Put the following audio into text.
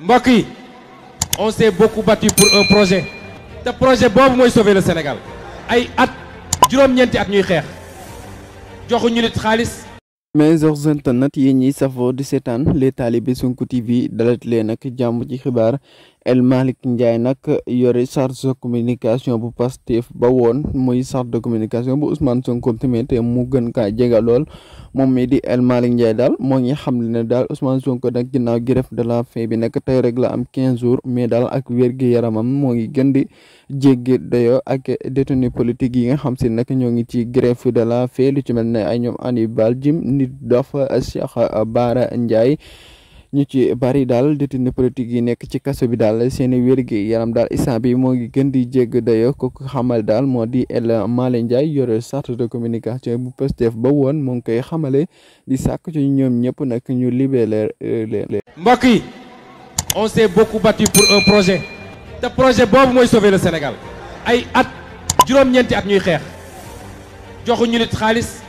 mbokk yi on s'est beaucoup battu pour un projet te projet boobu mooy sauver le Sénégal ay at juróom-ñeenti at ñuy xeex joxuñu nit xaalis. mes heures internet yi ñiy safoo di seetaan les talibé Sonko TV dalat leen nag jàmm ci xibaar. El Malick Ndiaye nag yore charge de communication bu Pastef ba woon muy charge de communication bu Ousmane Sonko tamit mu gën kaa jega lool moom mi di El Malick Ndiaye daal moo ngi xam ne daal Ousmane Sonko nag ginnaaw grève de la faim bi nag tey rek la am 15 jours mais daal ak wér-gu-yaramam moo ngi gën di jéggi dayoo ak détenu politique yi nga xam si nag ñoo ngi ci grève de la faim lu ci mel ne ay ñoom Hannibal Djim Nit Doff Cheikh Bara Ndiaye ñu ci bari daal détenu politique yi nekk ci kaso bi daal seeni wér-gi yaram daal instant bi moo ngi gën di jégg dayo ko xamal daal moo di El Malick Ndiaye yore charge de communication bu Pastef ba woon moo ngi koy xamale di sàkk ci ñoom ñëpp nag ñu libéré leen. mbokk yi on s'est beaucoup battu pour un projet te projet boobu mooy sauver le Sénégal ay at juróom-ñeenti at ñuy xeex joxuñu nit xaalis